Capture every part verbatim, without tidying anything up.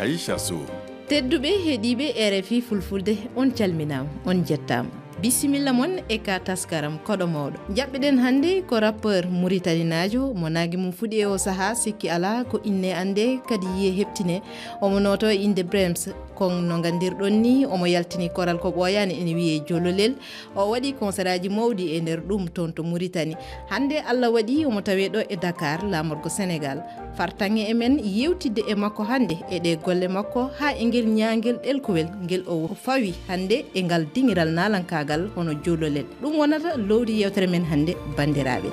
Aisha Sow. Tedduɓe heɗiiɓe R F I Fulfulde, on calminaama, on njettaama. Bisimilla mon e ka taskaram koɗo mawɗo. Jaɓɓeɗen hannde ko rappeur muritaninaajo mo naange mum fuɗi e o sahaa, sikki alaa ko inne annde kadi yiye heɓtine. Omo nooto e innde Brems, kon no nganndirɗon ni, omo yaltini koral ko ɓooyaani ene wiyee Jololel. O waɗi konseraaji mawɗi e nder ɗum toon to Muritani. Hannde Allah waɗi omo tawee ɗo e Dakar, laamorgo Senegal. Fartaŋŋe e men yewtidde e makko hannde e ɗe golle makko haa e ngel ñaangel ɗelkowel ngel o fawi hannde e ngal diŋiral naalankaagal hono Jololel. Ɗum wonata lowdi yewtere men hannde, banndiraaɓe.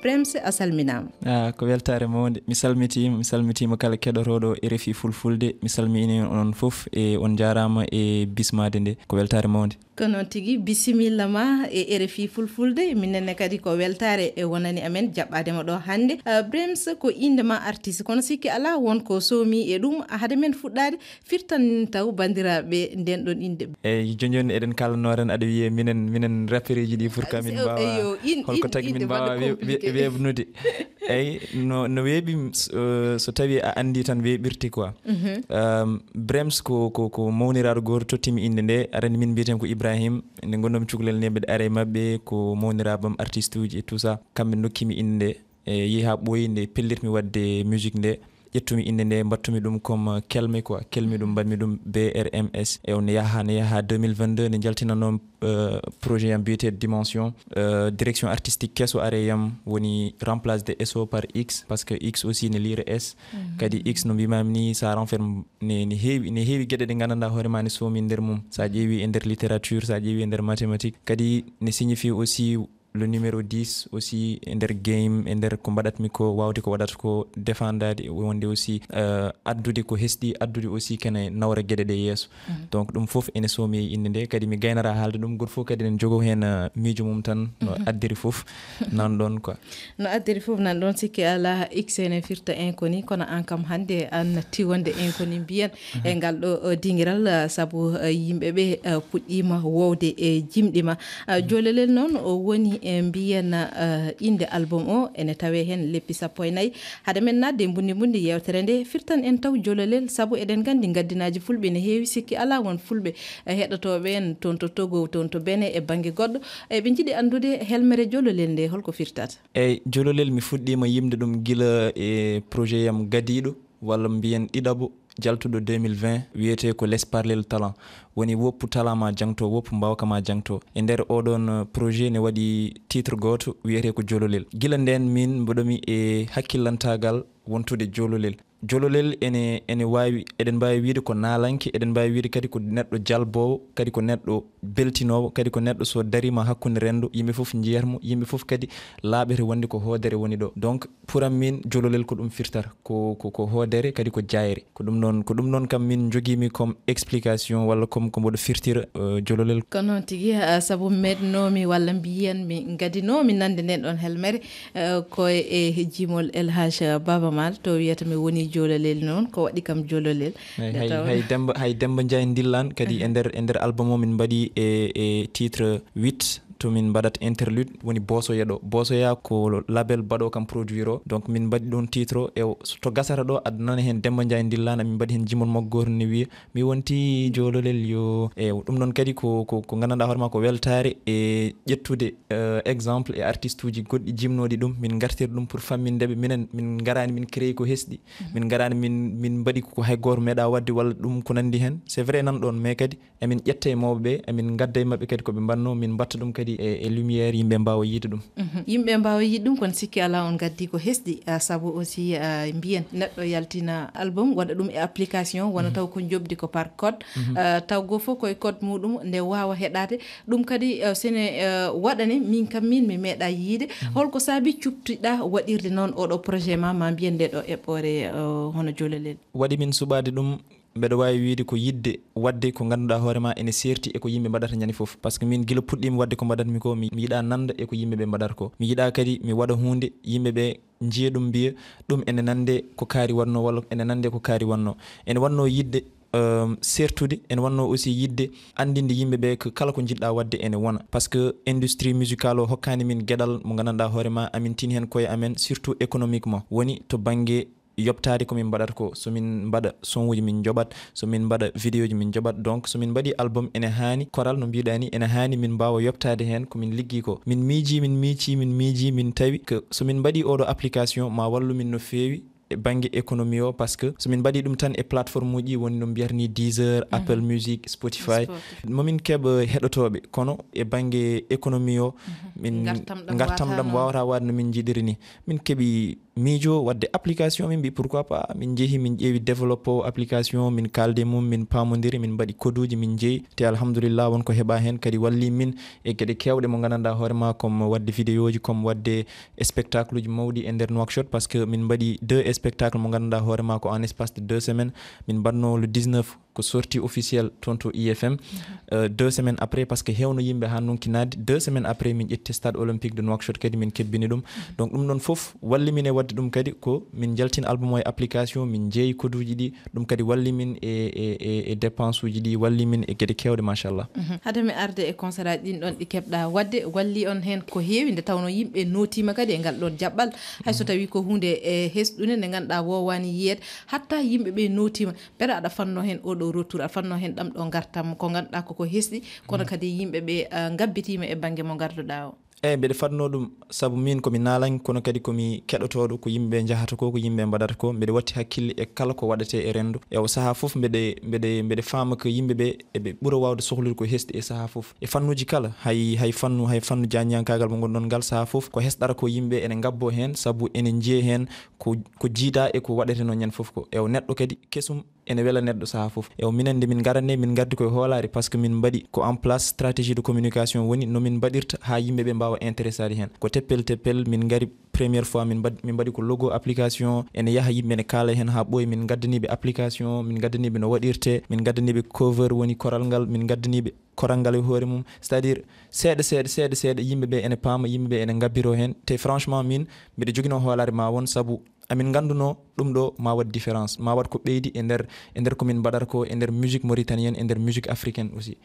Bremse, a salminaama. Ah, ko weltaare mawnde. Mi salmitiima, mi salmitiima kala keɗotooɗo R F I Fulfulde. Mi salmini on fof e on njaaraama e bismaade nde. Ko weltaare mawnde. Ko noon tigi, bisimilla ma e R F I Fulfulde. Minen ne kadi ko weltaare e wonani amen jaɓɓaade ma ɗo hannde. Ah, Brems ko innde ma artiste, kono sikki alaa won ko soomi e ɗum. Hade men fuɗɗaade, firtan taw banndiraaɓe nden ɗon innde. Eyi, jooni jooni eɗen kaalanoo tan, aɗa wiyee minen, minen rappereeji ɗi pour que min mbaawa, holko tagi min mbaawa we-, we-, weeɓnude. Eyi, no, no weeɓi, s-, eh, so tawii a anndii tan weeɓirti quoi. Mhm. Ehm, Brems ko, ko, ko mawniraaɗo gooto tottimi innde nde, aɗa anndi min mbiyeteemi ko Ibrahim, nde ngonnomi cukalel nde mbeɗa ara e maɓɓe, ko mawniraaɓe am artiste uji et tout ça, kamɓe ndokkimi innde nde, e yehi haa ɓooyi nde pellitmi waɗde musique nde, ƴettumi innde nde, mbattumi ɗum comme kelme quoi, kelmi ɗum, mbaɗmi ɗum B R M S. E on yaha, ne yaha deux mille vingt-deux, nde njaltinanoo, euh, projet yam biyeteeɗo Dimension, euh, direction artistique keso are yam woni remplace de S O par X, parce que X aussi ne liira S. Mhm. Kadi X no mbimami ni, ça renferme, ne, ne heewi, ne heewi geɗe ɗe nganndanɗaa hoore ma ne soomi nder mum. Sa ƴeewi e nder littérature, sa ƴeewi e nder mathématique, kadi ne signifie aussi le numéro dix aussi e nder game, e nder ko mbaɗatmi ko, waawde ko waɗata ko, défendaade, wonde aussi, euh, addude ko hesɗi, addude aussi kene nawra geɗe ɗe yeeso. Mhm. Donc ɗum fof ene soomi e innde nde, kadi mi gaynata haalde ɗum, gooto fof kadi ene jogoo heen, euh, miijo mum tan, no addiri fof nan ɗon quoi. No addiri fof nan ɗon, sikki alaa, X ene firta inconnue, kono aan kam hannde a natti wonde inconnue mbiyen e ngal ɗo, o, dingiral, ah, sabu, ah, yimɓe ɓe, ah, puɗɗiima wowde e jimɗi ma. Ah, Jololel noon o woni e mbiyen, ah, innde album o ene tawee heen leppi sappo e nayi. Hade men naatde e mbundi mbundi yeewtere nde, firtan en taw Jololel, sabu eɗen nganndi ngaddinaaji fulɓe ne heewi, sikki alaa won fulɓe, eh, heɗotooɓe en toon to Togo, toon to Benin e bannge goɗɗo. Eɓe njiɗi anndude helmere Jololel nde, holko firtata? Eyi, Jololel mi fuɗɗiima yimde ɗum gila e projet yam gadiiɗo, walla mbiyen ɗiɗaɓo, jaltuɗo deux mille vingt, wiyetee ko Les Parleurs Talent. Woni woppu talent ma jangto, woppu mbawka ma jangto. E nder oɗon, eh, projet ne waɗi titre gooto wiyetee ko Jololel. Gila ndeen min mboɗomi e hakkillantaagal wontude Jololel. Jololel ene, ene waawi, eɗen mbaawi wiyde ko naalanke, eɗen mbaawi wiyde kadi ko neɗɗo jalboowo, kadi ko neɗɗo beltinoowo, kadi ko neɗɗo so dariima hakkunde renndo, yimɓe fof njiyat mo, yimɓe fof kadi laaɓete wonde ko hoodere woni ɗo. Donc, pour am min, Jololel ko ɗum firtata, ko, ko, ko hoodere, kadi ko jaayre. Ko ɗum noon, ko ɗum noon kam min njogiimi comme explication walla comme ko mboɗo firtira, euh, Jololel. Ko noon tigi, ah, sabu meɗnoomi walla mbiyen mi ngadinoomi nande nden ɗon helmere, eh, ko e jimol El Hadj Baba Maal, to wiyata mi woni Jololel noon, ko waɗi kam Jololel. Eyi, nde hay, tawno hay Demba, hay Demba Ndiaye Ndillaan kadi e nder, e nder album o min mbaɗi e, e titre huit, to min mbaɗat interlude, woni Boosoya ɗo. Boosoya ko label baɗo kam produire o. Donc min mbaɗi ɗon titre o, e o, so to gasata ɗo, aɗa nana heen Demba Ndiaye Ndillaan, min mbaɗi heen jimol makko gooto ne wiya, mi wonti Jololel yo. E ɗum noon kadi ko, ko, ko nganndanɗaa hoore ma ko weltaare e ƴettude, eh, exemple e artiste uji goɗɗi jimnooɗi ɗum, min ngartira ɗum pour famminde ɓe. Minen, min ngaraani min créé ko hesɗi. Mhm. Min ngaraani min, min mbaɗi ko hay gooto meeɗaa waɗde walla ɗum ko nanndi heen. C'est vrai nan ɗoon, mais kadi emin ƴetta e mawɓe ɓe, emin ngadda e maɓɓe kadi ko ɓe mbaɗnoo, min mbaɗta ɗum kadi e, e lumière, yimɓe mbaawa yiide ɗum. Mhm. Yimɓe mbaawa yiide ɗum, kono sikki alaa on ngaddi ko hesɗi, ah, sabu aussi, ah, mbiyen neɗɗo yaltina album, waɗa ɗum e application, wona taw ko njoɓdi ko par code, ah, taw goo fof koye code muɗum nde waawa heɗaade. Ɗum kadi, ah, sene, ah, waɗane, min kam min mi meeɗa yiide. Mhm. Holko saabi cuɓtiɗa waɗirde noon oɗo projet ma, ma mbiyen nde ɗo eɓɓoore, ah, hono Jololel? Waɗi min suɓaade ɗum, mbeɗa waawi wiyde ko yiɗde waɗde ko ngannduɗaa hoore ma ene seerti e ko yimɓe mbaɗata ñande fof. Parce que min gila puɗɗiimi waɗde ko mbaɗatmi ko, mi, mi yiɗaa nanda e ko yimɓe ɓe mbaɗata ko. Mi yiɗaa kadi mi waɗa huunde yimɓe ɓe njiya ɗum mbiya, ɗum ene nande ko kaari waɗnoo walla ene nande ko kaari waɗnoo. Ene waɗnoo yiɗde euh, sertude, ene wannoo aussi yiɗde anndinde yimɓe ɓe ko kala ko njiɗɗa waɗde ene wona, parce que industrie musicale o hokkaani min geɗal mo nganndanɗaa hoore ma amin tin heen koye amen, surtout économiquement, woni to bannge yoɓtaade ko min mbaɗata ko. So min mbaɗa sonuuji min njoɓat, so min mbaɗa vidéoji min njoɓat. Donc so min mbaɗi album ene haani koral no mbiɗa ni, ene haani min mbaawa yoɓtaade heen ko min liggi ko. Min miiji, min miiji, min miiji, min tawi que so min mbaɗi oɗo application ma wallu min no feewi e bannge économie o, parce que so min mbaɗi ɗum tan e plateforme uji woni no mbiyata ni Deezer, Apple Music, Spotify, momin keɓa heɗotooɓe, kono e bannge économie o min ngartam ɗam wawata waade no min njiɗiri ni. Min keɓi miijo waɗde application, min mbi pourquoi pas, min njehi min ƴeewi développe o application, min kaalde mum, min paamodiri, min mbaɗi koduuji, min njeyi, te alhamdulillah won ko heɓa heen, kadi walli min e geɗe keewɗe mo nganndanɗaa hoore ma, comme waɗde vidéoji, comme waɗde spectacle uji mawɗi e nder Nouakchott, parce que min mbaɗi deux spectacle mo nganndanɗaa hoore ma ko en espace de deux semaines. Min mbaɗno le dix-neuf ko sortie officielle toon to I F M. Euh, deux semaines après, parce que hewno yimɓe ha nonkinaade, deux semaines après min ƴetti stade olympique de Nouakchott kadi min kebbini ɗum. Donc ɗum ɗon fof walli min e waɗde ɗum kadi ko min njaltin album o e application, min jeeyi koduuji ɗi, ɗum kadi walli min e, e, e, e dépense uji ɗi, walli min e geɗe keewɗe, machallah. Hade mi arde e concert aji ɗin ɗon ɗi keɓɗa waɗde, walli on heen ko heewi, nde tawno yimɓe nootiima kadi e ngal ɗon jaɓɓal, hay so tawi ko huunde e hesɗunde nde ngannduɗaa woowaani yiyeede, hatta yimɓe ɓe nootiima. Mbeɗa aɗa fanno heen oɗo retour, aɗa fanno heen ɗam ɗo ngartam, ko ngannduɗaa koko hesɗi, kono kadi yimɓe ɓe, ah, ngabbitiima e bannge mo ngarduɗaa o. Eyi, mbeɗa fanno ɗum, sabu min ko mi naalanke, kono kadi ko mi keɗotooɗo, ko yimɓe ɓe njahata ko, ko yimɓe ɓe mbaɗata ko. Mbeɗa watti hakkille e kala ko waɗetee e renndo. E o sahaa fof mbeɗe, mbeɗe, mbeɗe faama ko yimɓe ɓe eɓe ɓura waawde sohlude ko hesɗi e sahaa fof. E fannuuji kala, hay, hay fannu, hay fannu jaaññankaagal mo ngonɗon ngal sahaa fof, ko hesɗata ko yimɓe ene ngabbo heen, sabu ene njiya heen ko, ko jiidaa e ko waɗetenoo ñande fof ko. E o neɗɗo kadi kesum, ene wela neɗɗo sahaa fof. E o minen nde min ngarani, min ngardi koye hoolaare, parce que min mbaɗi ko en place stratégie de communication, woni no min mbaɗirta haa yimɓe ɓe mbaawa intéressade heen. Ko teppel teppel min ngari première fois, min mbaɗ-, min mbaɗi ko logo application, ene yaha yimɓe ne kaala heen haa ɓooyi, min ngaddani ɓe application, min ngaddani ɓe no waɗirte, min ngaddani ɓe cover woni koral ngal, min ngaddani ɓe koral ngal e hoore mum, c'est-à-dire seeɗa, seeɗa, seeɗa, seeɗa, yimɓe ɓe ene paama, yimɓe ɓe ene ngabbiro heen. Te franchement, min mbiɗa joginoo hoolaare ma won, sabu amin ngannduno ɗum ɗo ma waɗ différence, ma waɗ ko ɓeydi e nder, e nder ko min mbaɗata ko, e nder musique mauritanienne, e nder musique africaine aussi.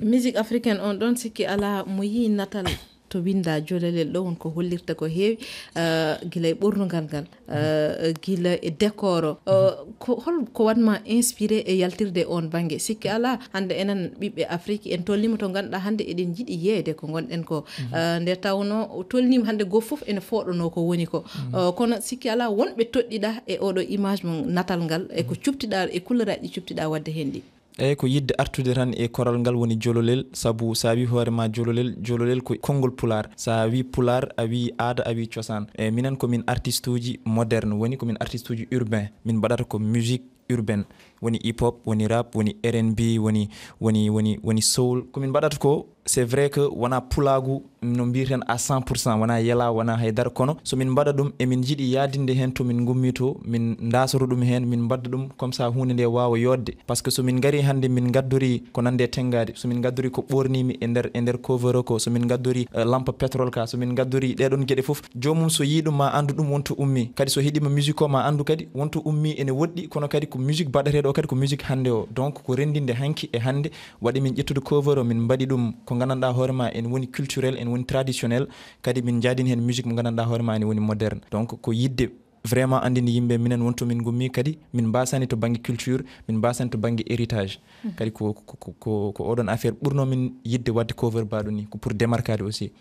Musique africaine on ɗon, sikki alaa, mo yii natal to winnda jololel ɗo, won ko hollirta ko heewi, ah, gila e ɓornugal ngal, ah, gila e décor o. Ah, ko, hol ko waɗma inspiré e yaltirde on bannge? Sikki alaa, hannde enen ɓiɓɓe Afrique, en tolniima to ngannduɗaa hannde eɗen njiɗi yeeyde ko ngonɗen ko. Ah, nde tawno o tolniima hannde, goo fof ene fooɗonoo ko woni ko. Ah, kono sikki alaa, wonɓe toɗɗiɗa e oɗo image mo natal ngal, e ko cuɓtiɗa, e couleur aji ɗi cuɓtiɗa waɗde heen ɗi. Eyi, ko yiɗde artude tan e koral ngal woni jololel, sabu sa wi hoore ma jololel, jololel ko konngol pulaar. Sa wi pulaar, a wi aada, a wi cosaan. E minen ko min artiste uji moderne, woni ko min artiste uji urbain. Min mbaɗata ko musique urbaine, woni hip hop, woni rap, woni R and B, woni, woni, woni, woni soul. Ko min mbaɗata ko, c'est vrai que wona pulaagu no mbiyeten à cent pour cent, wona yela, wona haydara, kono so min mbaɗa ɗum, emin njiɗi yaadinde heen to min ngummi to, min ndaasoto ɗum heen, min mbadda ɗum comme ça huunde nde waawa yooɗde. Parce que so min ngari hannde, min ngaddori ko nande e tenngaade, so min ngaddori ko ɓoornimi e nder, e nder cover o ko, so min ngaddori, eh, lampe pétrole ka, so min ngaddori ɗee ɗoon geɗe fof, joomum so yii ɗum ma anndu ɗum wonto ummi. Kadi so heɗiima musique o ma anndu kadi wonto ummi ene woɗɗi, kono kadi ko musique baɗateeɗo o kadi ko musique hannde o. Donc ko renndinde hanki e hannde waɗi min ƴettude cover o, min mbaɗi ɗum ko nganndanɗaa hoore ma ene woni culturel, ene woni traditionnel, kadi min njaadini heen musique mo nganndanɗaa hoore ma ene woni moderne. Donc ko yiɗde vraiment anndinde yimɓe minen wonto min ngummi, kadi min mbasani to bannge culture, min mbasani to bannge héritage. Kadi ko, ko, ko, ko, ko oɗon affaire ɓurno min yiɗde waɗde cover baɗo ni, ko pour démarquer aussi.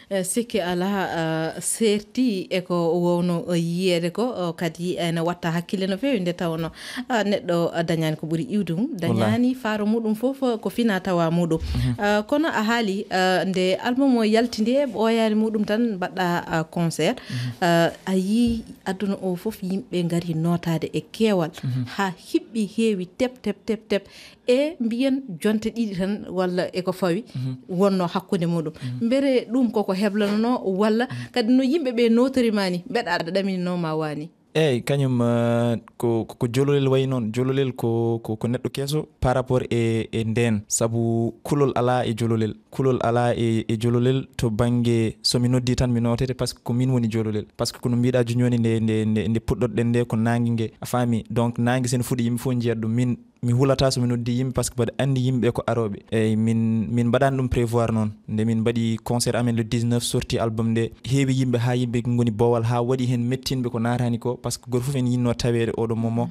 Eh, sikki alaa, ah, seerti e ko wowno, eh, yiyeede ko, oh, kadi ene watta hakkille no feewi nde tawno, ah, neɗɗo, ah, dañaani ko ɓuri iwde mum, dañaani faaro muɗum fof, eh, ko fina tawa muɗum. Ah, kono a haali, ah, nde album o yalti nde ɓooyaani muɗum tan mbaɗɗa, ah, concert. Ah, a yii aduna o fof yimɓe ngari nootaade e keewal, haa hiɓɓi heewi tep, tep, tep, tep. E mbiyen jonte ɗiɗi tan walla e ko fawi wonno hakkunde muɗum. Mbere ɗum koko heblanano walla kadi no yimɓe ɓe nootori ma ni, mbeɗa aɗa ɗaminino ma wani? Eyi, kañum, eh, ko, ko, ko jololel wayi noon. Jololel ko, ko, ko neɗɗo keso par rapport e, e ndeen, sabu kulol alaa e jololel. Kulol alaa e, e jololel to bannge so mi noddi tan mi nootete, parce que ko min woni jololel. Parce que ko no mbiɗa jooni nde, nde, nde, nde puɗɗoɗen nde ko naange nge, a faami? Donc naange sen fuɗi yimɓe fof njiyat ɗum. Min Mi hulata so mi noddi yimɓe, parce que mbaɗa anndi yimɓe ko arooɓe. Eyyi, min, min mbaɗani ɗum prévoir noon. Nde min mbaɗi concert amen le dix-neuf, sorti album nde, heewi yimɓe, haa yimɓe ngoni boowal, haa waɗi heen mettinɓe ko naatani ko, parce que gooto fof ene yiɗno taweede oɗo moment.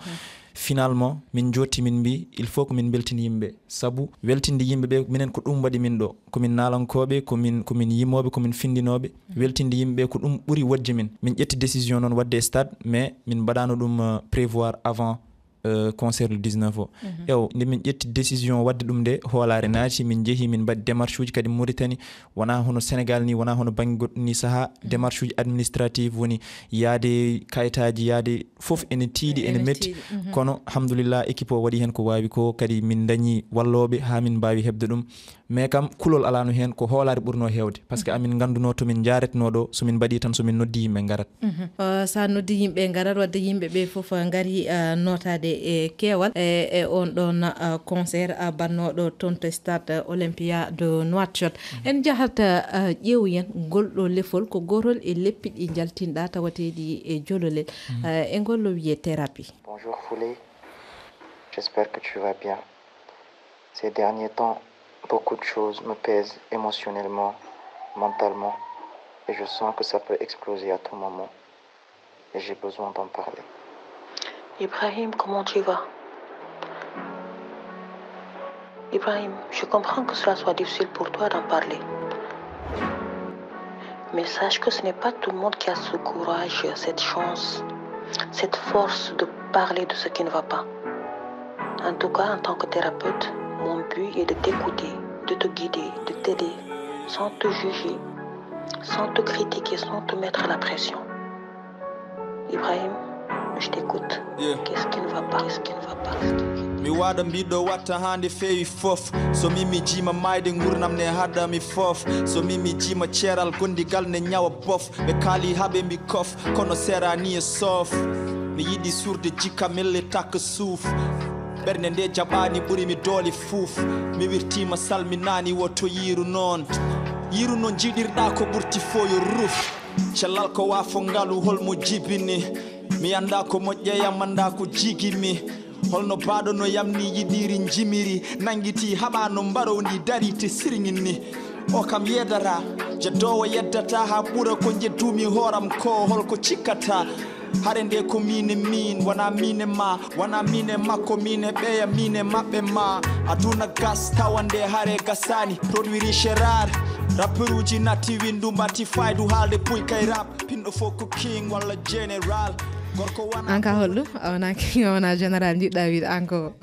Finalement, min jootti, min mbi, il faut ko min mbeltin yimɓe. Sabu weltinde yimɓe ɓe, minen ko ɗum waɗi min ɗo. Ko min naalankooɓe, ko min, ko min yimooɓe, ko min finndinooɓe. Weltinde yimɓe ɓe ko ɗum ɓuri wodde min. Min ƴetti décision noon waɗde e stade, mais min mbaɗano ɗum, euh, prévoir avant, euh, concert le dix-neuf o. Ew, nde min ƴetti décision waɗde ɗum nde, hoolaare naati, min njehi, min mbaɗi démarche uji kadi Mauritanie, wona hono Sénégal ni, wona hono bannge goɗɗo ni saha, démarche uji administrative woni yaade kayitaaji, yaade fof ene tiiɗi, ene Ene metti. tiiɗi, mhm. Kono, alhamdulillah, équipe o waɗi heen ko waawi ko, kadi min dañi wallooɓe haa min mbaawi heɓde ɗum. Mais kam, kulol alaano heen, ko hoolaare ɓurno heewde. Parce que amin ngannduno to min njaaretno ɗo, so min mbaɗi tan, so min noddi yimɓe ngarat. Mhm. Uh, sa noddi yimɓe ngarat, wadde yimɓe ɓe fof, uh, ngari, uh, notaade e keewal e, e on ɗon, uh, concert, uh, bannooɗo toon to stade, uh, Olympia de Nouakchott. En njahat, uh, ƴeewoyen ngol ɗo lefol, ko gootol e leppi ɗi njaltinɗa tawateeɗi e jololel. Uh, e ngol no wiyee thérapie. Bonjour Foulé, j'espère que tu vas bien. Ces derniers temps, beaucoup de choses me pèsent émotionnellement, mentalement, et je sens que ça peut exploser à tout moment. Et j'ai besoin d'en parler. Ibrahim, comment tu vas ? Ibrahim, je comprends que cela soit difficile pour toi d'en parler. Mais sache que ce n'est pas tout le monde qui a ce courage, cette chance, cette force de parler de ce qui ne va pas. En tout cas, en tant que thérapeute, mon but est de t'écouter, de te guider, de t'aider, sans te juger, sans te critiquer, sans te mettre la pression. Ibrahim, je t'écoute. Yeah. Qu'est-ce qui ne va pas ? Qu'est-ce qui ne va pas ? Qu'est-ce qui ne va pas ? Mi waɗa mbiɗo watta hande feewi fof. So mi mi jima mayde ngurnam ne haɗa mi fof. So mi mi jima ceeral gondigal ne ñawa bof. Ɓe kaali haɓe mbi kof, kono serani e soof. Mi yiɗi surde jikka melle takka suuf. Ɓernde nde jaɓani ɓuri mi doole fuuf. Mi wirtima salminani woto yiru noon. Yiru noon jiɗirɗa ko ɓurti fo yo ruf. Cellal ko wafo ngalu holmo jibini. Mi anda ko moƴƴeyam, anda ko jigimi. Holno baɗo no yamni yiɗiri jimiri. Nangiti haɓa no mbarondi dari te sirgini. O kam yeddata, jeddowo yeddata ha ɓura ko jeddumi hooram ko holko cikkata. Hare nde ko min e min, wona min e ma, wona min e makko, min e ɓeya, min e maɓɓe ma. Aduna gas tawa nde hare gasani. Produit riche et rare, rapperuji natti windu mbatti faydu haalde puy kay rap. Pinɗo fof ko king walla général. Gorko wona An ka holɗum? A wona king, a wona général, jiɗɗa wiide an ko,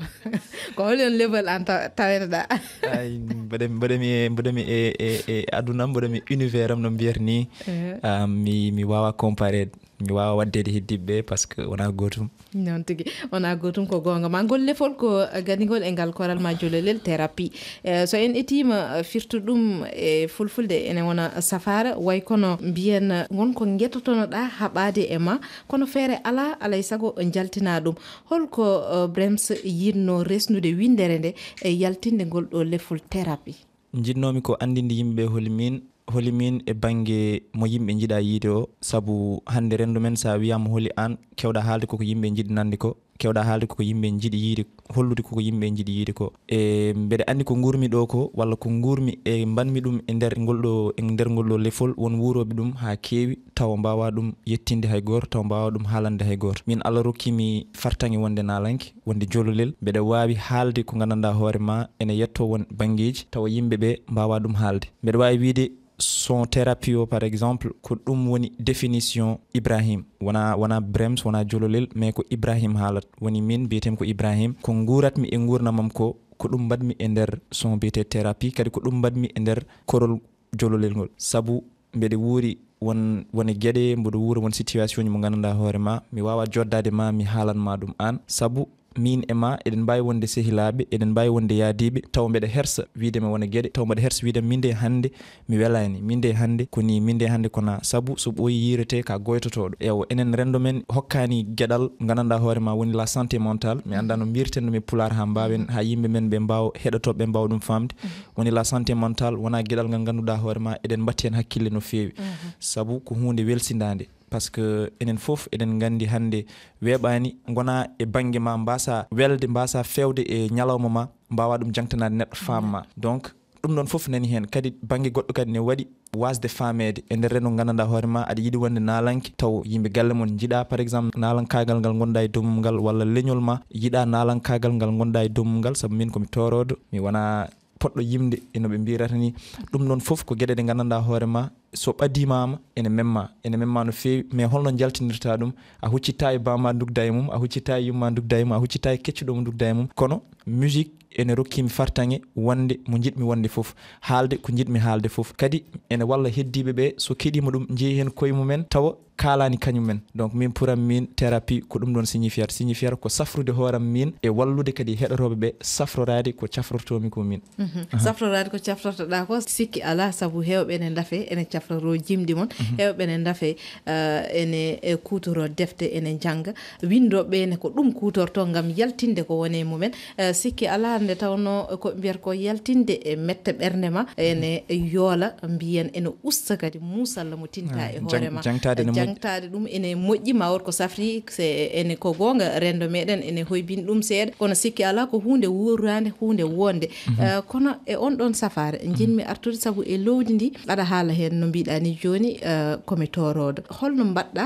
ko hol yon level an ta-, taweteɗa? Ay, mboɗo, mboɗo mi e, mboɗo mi e, e, e aduna, mboɗo mi univers am no mbiyata ni. Eh. Ah, mi, mi wawa comparer, mi wawa waddede heddiɓe ɓe, parce que wona gotum. Noon tigi, wona gotum, ko goonga ma. Ngol lefol ko ganigol e ngal koral ma jololel, thérapie. Eh, so en etima, eh, firtu ɗum e fulfulde, ene wona safara, way kono mbiyen won ko ngetotonoɗa haɓade e ma, kono feere ala, alay sago jaltina ɗum. Holko, eh, Brems yiɗno resnude winndere nde e yaltinde ngol ɗo lefol thérapie? Njiɗnomi ko anndinde yimɓe holi min, holi min e bannge mo yimɓe njiɗa yiide o, sabu hannde renndo men, sa wiyama holi an, kewɗa haalde koko yimɓe njiɗi nande ko, kewɗa haalde koko yimɓe njiɗi yiide, hollude koko yimɓe njiɗi yiide ko. E mbeɗa anndi ko nguurmi ɗo ko, walla ko nguurmi e mbaɗmi ɗum e nder ngol ɗo, e nder ngol ɗo lefol, won wuurooɓe ɗum haa keewi, tawa mbawa ɗum yettinde hay gooto, tawa mbawa ɗum haalande hay gooto. Min, Allah rokkimi fartaŋŋe wonde naalanke, wonde jololel, mbeɗa waawi haalde ko nganndanɗaa hoore ma ene yetto won banngeeji, tawa yimɓe ɓe mbawa ɗum haalde. Mbeɗa waawi wiide son thérapie o, par exemple, ko ɗum woni définition Ibrahim. Wona, wona Brems, wona jololel, mais ko Ibrahim haalat. Woni min, mbiyetemi ko Ibrahim. Ko nguuratmi e nguurndam am ko, ko ɗum mbaɗmi e nder son mbiyete thérapie, kadi ko ɗum mbaɗmi e nder korol jololel ngol. Sabu mbeɗa wuuri won, won e geɗe, mboɗo wuura won situation ji mo nganndanɗaa hoore ma, mi wawa joddaade ma, mi haalan ma ɗum aan. Sabu min e ma eɗen mbaawi wonde sehilaaɓe, eɗen mbaawi wonde yaadiiɓe, tawa mbeɗa hersa wiide mi wona geɗe, tawa mbeɗa hersa wiide min de hannde mi welaani, min de hannde ko ni, min de hannde ko na. Sabu so ɓooyi yiirete ka goytotoɗo. Ewa, enen renndo men hokkaani geɗal nganndanɗaa hoore ma woni la santé mentale. Mi anndaa no mbiyirten ɗum e Pulaar haa mbaawen, haa yimɓe men ɓe mbaawa, heɗotooɓe ɓe mbaawa ɗum faamde. Woni la santé mentale wona geɗal ngal ngannduɗaa hoore ma eɗen mbatti heen hakkille no feewi. Sabu ko huunde welsindaande. Parce que enen fof eɗen nganndi hannde weeɓaani ngona e bannge ma, mbaasa welde, mbaasa feewde e ñalawma ma, mbaawa ɗum jangtanaade neɗɗo, faam ma. Donc ɗum ɗon fof nani heen. Kadi bannge goɗɗo kadi ne waɗi waasde faameede e nder renndo, nganndanɗaa hoore ma aɗa yiɗi wonde naalanke, taw yimɓe galle mon njiɗa, par exemple, naalankaagal ngal ngonɗaa e dow mum ngal, walla leñol ma yiɗa naalankaagal ngal ngonɗaa e dow mum ngal, sabu min ko mi tooroodo, mi wona poɗɗo yimde e no ɓe mbirata ni. Ɗum ɗon fof ko geɗe ɗe nganndanɗaa hoore ma, so ɓadimaama ene memma, ene memma no feewi. Mais holno njaltinirta ɗum? A huccitta e bama ndugda e mum, a huccitta e yumma ndugda e mum, a huccitta e keccuɗo mo ndugda e mum. Kono musique ene rokki mi fartaŋŋe wonde mo njiɗmi wonde fof, haalde ko njiɗmi haalde fof. Kadi ene walla heddiiɓe ɓe, so keɗiima ɗum, njeyi heen koye mumen, tawa kaalaani kañum en. Donc min, pour am, min, thérapie ko ɗum ɗon signifier. Signifier ko safrude hooram min e wallude kadi heɗotooɓe ɓe safroraade ko cafrotoomi ko min. Mhm. Aha. Safroraade ko cafrotoɗaa ko, sikki alaa, sabu heewɓe ene ndafe, ene cafroro jimɗi mon, mhm, heewɓe ene ndafe, eh, ene, eh, kuutoro defte, ene njannga. Winndooɓe ɓe ne ko ɗum kuutorto ngam yaltinde ko woni e mumen. Eh, sikki alaa, nde tawnoo ko mbiyata ko yaltinde e mette ɓernde ma, ene yoola, mbiyen ene usta kadi muusalla mo tinta, ah, e hoore ma. Jangtaade ne moƴƴi. Jangtaade ɗum ene moƴƴi, ma wot ko safri, se ene ko goonga, renndo meɗen ene hoybini ɗum seeɗa, kono sikki alaa ko huunde wuuraande, huunde wonde. Mhm. Eh, kono e on ɗon safaare, mhm, njiɗmi artude sabu e lowdi ndi, aɗa haala heen no mbiɗa ni jooni, eh, ko mi tooroodo. Holno mbaɗɗa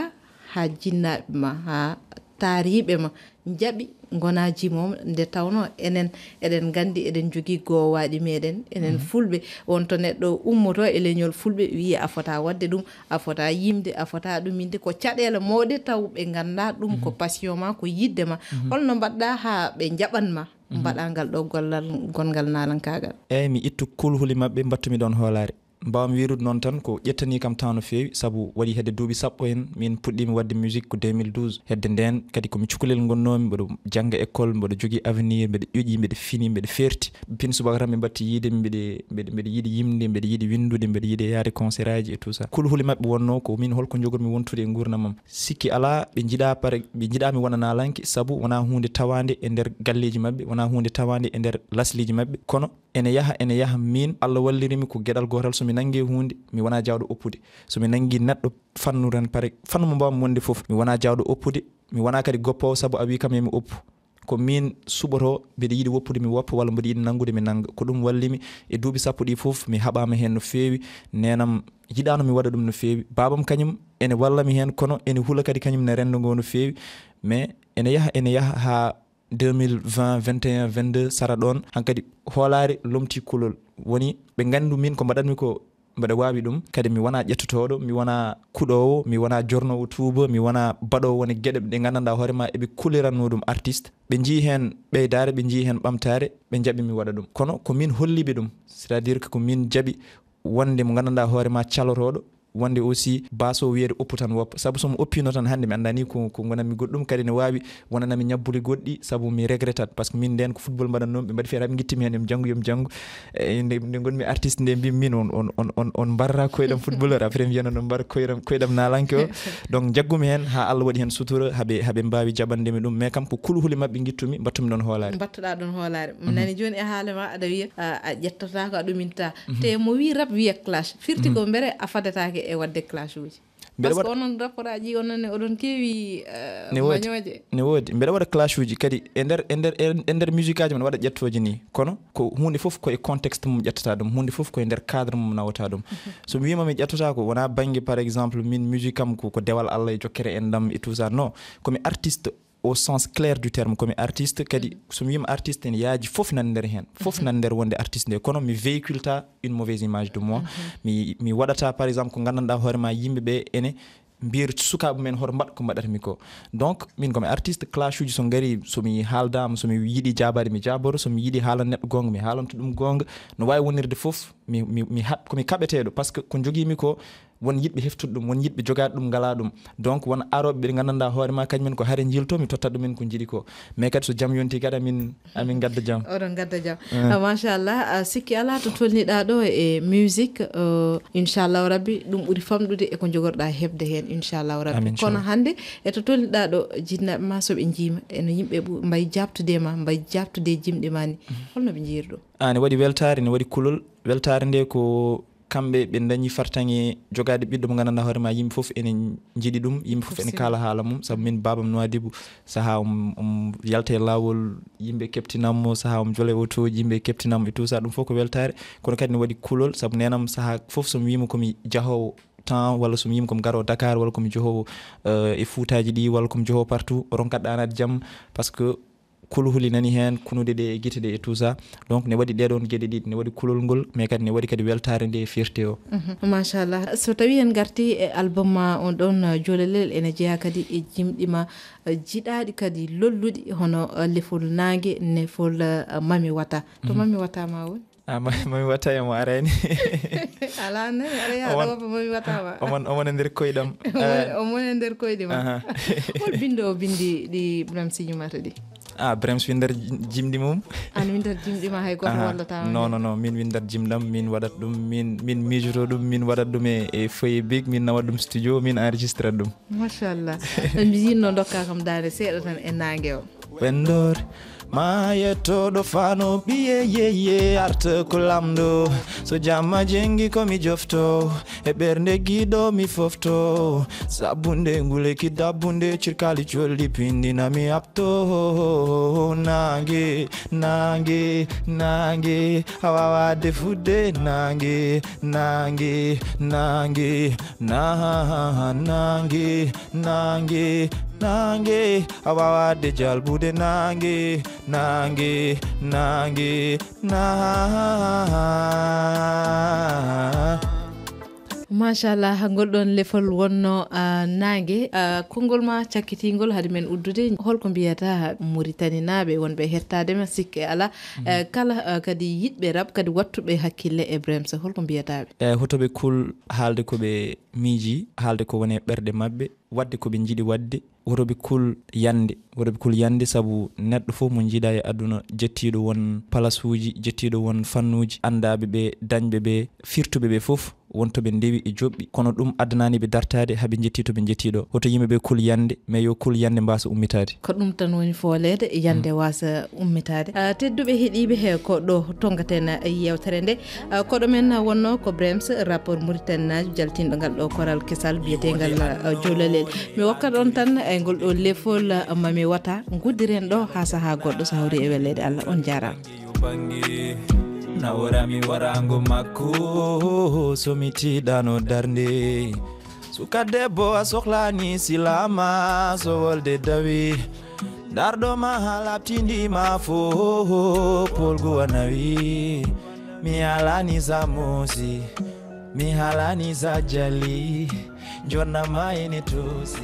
haa jinnaaɓe ma, haa taariiɓe ma njaɓi ngona jimoowo, nde tawnoo enen eɗen nganndi eɗen njogii goowaaɗi meɗen, enen, mhm, fulɓe, won to neɗɗo ummotoo e leñol fulɓe, wiya a fota waɗde ɗum, a fota yimde, a fota ɗuminde, ko caɗeele mawɗe taw ɓe nganndaa ɗum ko, mhm, passion ma, ko yiɗde ma. Mhm. Holno mbaɗɗa haa ɓe njaɓan ma, mhm, mbaɗa ngal ɗo gollal, gonngal naalankaagal? Eey, mi ittu kulhuli maɓɓe, mbattumi ɗoon hoolaare. Mbaawmi wiirude noon tan ko ƴettanii kam temps no feewi, sabu waɗi hedde duuɓi sappo en, min puɗɗiimi waɗde musique ko deux mille douze. Hedde ndeen kadi ko mi cukalel ngonnoomi, mboɗo jannga école, mboɗo jogii avenir, mbeɗo ƴoƴi, mbeɗo fini, mbeɗo feerti. Pin subaka tan ɓe mbatti yiide mi, mbeɗe, mbeɗe, mbeɗo yiɗi yimde, mbeɗo yiɗi winndude, mbeɗo yiɗi yaade concert aji et tout ça. Kulhuli maɓɓe wonnoo ko min, holko njogormi wontude e nguurndam am. Sikki alaa, ɓe njiɗa pare, ɓe njiɗa mi wona naalanke, sabu wonaa huunde tawaande e nder galleeji maɓɓe, wonaa huunde tawaande e nder lasliiji maɓɓe, kono ene yaha, ene yaha, min, Allah wallirimi ko geɗal gootal, so mi nanngi huunde, mi wona jaawɗo oppude. So mi nanngi neɗɗo fannu tan, pare, fannu mo mbaawmi wonde fof, mi wona jaawɗo oppude, mi wona kadi goppoowo sabu a wi kam yo mi oppu. Ko min suɓoto, mbiɗa yiɗi woppude mi woppa, walla mbiɗa yiɗi nanngude mi nannga. Ko ɗum wallimi e duuɓi sappo ɗi fof, mi haɓaama heen no feewi. Neenam yiɗaano mi waɗa ɗum no feewi. Baabam kañum ene walla mi heen, kono ene hula kadi kañum ne renndo ngo no feewi. Mais ene yaha, ene yaha haa deux mille vingt, vingt et un, vingt-deux sara ɗoon, hankadi hoolaare lomti kulol. Woni ɓe nganndu min ko mbaɗatmi ko mbeɗa waawi ɗum. Kadi mi wona ƴettotooɗo, mi wona kuɗoowo, mi wona jornoowo tuuba, mi wona baɗoowo woni geɗe ɗe nganndanɗaa hoore ma eɓe kuliranno ɗum artiste. Ɓe njii heen ɓeydaare, ɓe njii heen ɓamtaare, ɓe njaɓi mi waɗa ɗum. Kono ko min holliɓe ɗum, c'est-à-dire que ko min jaɓi wonde mo nganndanɗaa hoore ma calotooɗo, wonde aussi baaso wiyeede oppu tan woppa. Sabu so mi oppiino tan hannde mi anndaa ni ko, ko ngonanmi goɗɗum, kadi ne waawi wonanami ñabbuli goɗɗi, sabu mi regrettat, parce que min ndeen ko football mbaɗatnoomi, ɓe mbaɗi feere haa ɓe ngittimi heen, yo mi janngu, yo mi janngu. E nde, nde ngonmi artiste nde, mbimi min on, on, on, on, on mbarra koyɗam footballeur, après mi wiyana no mbar koyɗam, koyɗam naalanke o. Donc njaggumi heen haa Allah waɗi heen sutura, haɓe, haɓe mbaawi jaɓande mi ɗum, mais kam ko kulhuli maɓɓe ngittumi, mbattumi ɗoon hoolaare. Mbattuɗa ɗoon hoolaare. Mhm. Nani jooni e haala ma aɗa wiya, a, a ƴettotaako, a ɗuminta. Mhm. Te mo wi rap wiya clash. Firti, mhm, ko mbere a fadataake e waɗde clash uji. Mbeɗa waɗa, parce que onon rapport aji, onon ne, oɗon keewi, eh, ne woodi, mañooje. Ne woodi. Mbeɗa waɗa clash uji kadi e nder, e nder, e nder musique aji, mbeɗa waɗa ƴettooje ni. Kono ko huunde fof ko e contexte mum ƴettata ɗum, huunde fof ko e nder cadre mum nawata ɗum. Mhm. So mi wiima mi ƴettata ko wona bannge, par exemple, min musique am ko, ko dewal Allah e jokkere enɗam et tout ça. Non, ko mi artiste au sens clair du terme, ko mi artiste kadi. Mhm. So mi wiima artiste, ene yaaji fof nan nder heen. Fof, mhm, nan nder wonde artiste nde. Kono mi véhiculta une mauvaise image de moi. Mhm. Mi, mi waɗata, par exemple, ko nganndanɗaa hoore ma yimɓe ɓe ene mbiyir sukaaɓe men hoto mbaɗ ko mbaɗata mi ko. Donc min komi artiste, clash uji so ngari, somi haaldaama, somi yiɗi jaabaade mi jaaboto, somi yiɗi haala neɗɗo goonga mi haalanto ɗum goonga. No waawi wonirde fof, mi, mi, mi haɓ, komi kaɓeteeɗo, parce que ko njogiimi ko won yiɗɓe heftude ɗum, won yiɗɓe jogaade ɗum ngalaa ɗum. Donc won arooɓe ɓe nganndanɗaa hoore ma kañumen ko hare njilto, mi totta ɗumen ko njiɗi ko. Mais kadi so jam yonti kadi amin amin ngadda jam. Oɗon ngadda jam. Ah, machallah. Ah, sikki alaa to tolniɗaa ɗo e musique, eh, inchallahu rabbi ɗum ɓuri famɗude e ko njogorɗaa heɓde heen, inchallahu rabbi. Amin, kono inchallah. Hannde e to tolniɗaa ɗo, jinnaaɓe ma so ɓe njiima, eno yimɓe ɓu-, mbayi jaabtude ma, mbayi jaabtude jimɗi ma ni. Mhm. Holno ɓe njiiri ɗum? Ah, ne waɗi weltaare, ne waɗi kulol. Weltaare nde ko Kamɓe ɓe dañi fartaŋe jogaade ɓiɗɗo mo nganndanɗaa hoore ma, yimɓe fof ene njiɗi ɗum, yimɓe fof ene kaala haala mum. Sabu min, baabam Nouadhibou, sahaa um, um yalta e laawol, yimɓe keptinam mo, sahaa um jole otooji, yimɓe keptinam e tout ça, ɗum fof ko weltaare. Kono kadi ne waɗi kulol, sabu neenam sahaa fof so mi wiima ko mi jahoowo temps, walla so mi wiima ko mi garoowo Dakar, walla ko mi jahoowo, euh, e Fuutaaji ɗi, walla ko mi jahoowo partout, o ronkat ɗaanaade jam, parce que kulhuli nani heen, kunude ɗe e gite ɗe e tout ça. Donc ne waɗi ɗee ɗoon geɗe ɗiɗi, ne waɗi kulol ngol, mais kadi ne waɗi kadi weltaare nde e fierté o. Mhm. Machallah. So tawi en ngarti e album ma on ɗon, uh, Jolelel, ene jeyaa kadi e jimɗi ma, uh, jiɗaaɗi kadi lolluɗi, hono, uh, Lefol Naange, Lefol, uh, Mami Wata. To Mami Wata ma woni? Ah, ma-, Mami Wata e mo arani. Alaa ne, aɗa yaha ɗo woppa Mami Wata ma. Omo, omo e nder koyɗam. Omo, omo e nder koyɗi ma. Aha. Hol binndo o binndi ɗi Ibrahim Siñumata ɗi? Ah, Brems winndata jimɗi mum. An winndata jimɗi ma, hay gooto wallata ma? Non, non, non, min winndata jimɗam, min waɗat ɗum, min, min miijoto ɗum, min waɗat ɗum e, e feuille bic, min nawat ɗum studio, min enregistrat ɗum. Machallah. Mi yinno ndokka kam daande seeɗa tan e naange o. Ɓenndor ma yettoɗo fano ɓiye yeye arta ko lamɗo. So jamma jengi ko mi jofto, e ɓernde giɗo mi fofto. Sabunde ngule ki dabbunde cirkali colɗi pindina mi apto. Naange, naange, naange, a wawa defude naange, naange, naange, na-, naange, naange, naange, a wawa de jalbude naange, naange, naange, na-. Machallah, ngol ɗon lefol wonno, ah, naange. Ah, konngol ma cakkitingol hade men uddude, holko mbiyata Muritaninaaɓe wonɓe hettaade ma, sikke alaa? Eh, kala, ah, kadi yiɗɓe rap, kadi wattuɓe hakkille e Brems, holko mbiyata ɓe? Eh, hoto ɓe kul haalde ko ɓe miiji, haalde ko woni e ɓerɗe maɓɓe, waɗde ko ɓe njiɗi waɗde. Woto ɓe kul yande, woto ɓe kul yande, sabu neɗɗo fof mo njiɗa e aduna, jettiiɗo won palasuuji, jettiiɗo won fannuuji, anndaɓe ɓe, dañɓe ɓe, firtuɓe ɓe fof, won to ɓe ndewi e joɓɓi. Kono ɗum addanani ɓe dartaade haa ɓe njetti to ɓe njetti ɗo. Hoto yimɓe ɓe kul yande, mais yo kul yande mbasa ummitaade. Ko ɗum tan woni fooleede, yande wasa ummitaade. Ah, tedduɓe heɗiiɓe, he ko ɗo tongaten yewtere nde. Ah, koɗo men wonno ko Brems, rappeur Mauritanie naajo, jaltinɗo ngal ɗo koral kesal biyetengal, ah, Jololel. Mi hokkat on tan e ngol ɗo lefol, ah, Mami Wata. Nguddiren ɗo haa sahaa goɗɗo, so hawri e weleede Allah. On jaaraama. Yo bannge, naworami warango makko, so mi tiiɗano darnde. Suka debbo a sohlani silaama, so wolde dawi. Darɗo ma haa labtindi ma fo, polgu a nawi. Mi halani sa moosi, mi halani sa jali. Jonna ma ene toosi.